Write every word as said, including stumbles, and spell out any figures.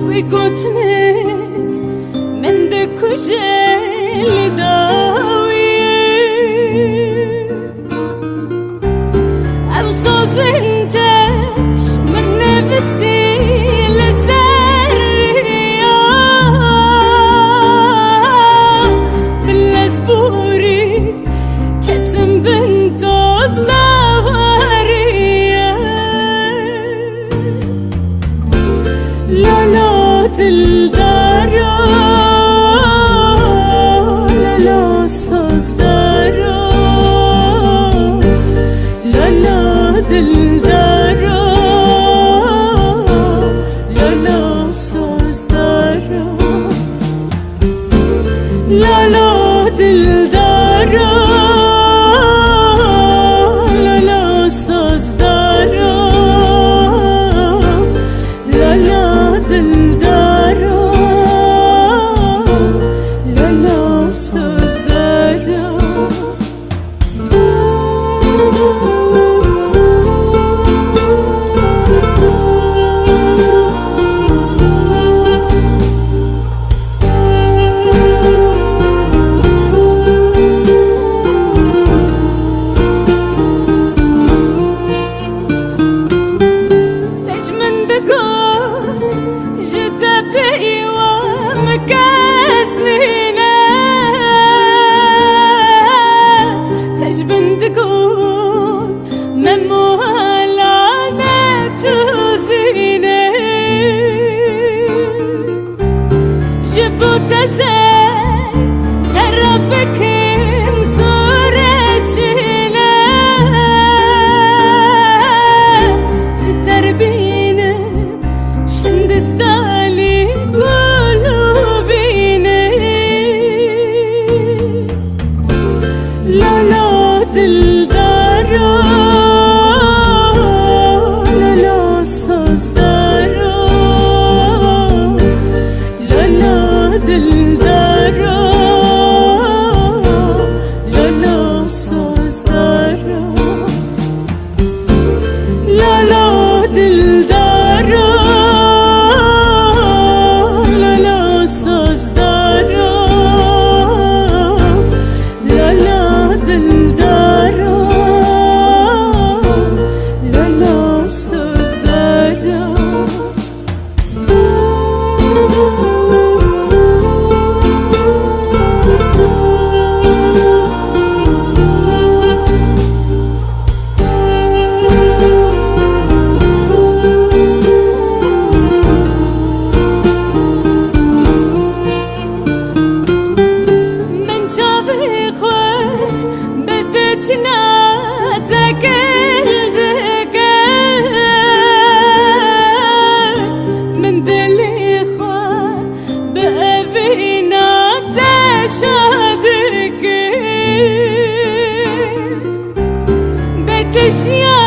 Wî gotinêt min dikuje li dawî. Ew sozin te ji min nivîsî li ser riya. Bi lezborî ketim bin toza warî. Lolo dildaro, lolo sozdaro, lolo dildaro, lolo sozdaro. Lolo dildaro, lolo sozdaro, lolo dildaro, lolo sozdaro. Te ji min digot, ji te peywa min kes nîne. Te ji min digot, min muhala ne tu zîne. Ji bo te zer kera bikim sore çîne. Ji te re bînim şindistanî gul û bîne. Lolo dildaro, lolo sozdaro, lolo dildaro, lolo sozdaro. Lolo dildaro, lolo sozdaro, lolo dildaro, lolo sozdaro. Min çavê xwe bi ditina te kil dike, min dilê xwe bi evîna te şa dike. Bê te jiyan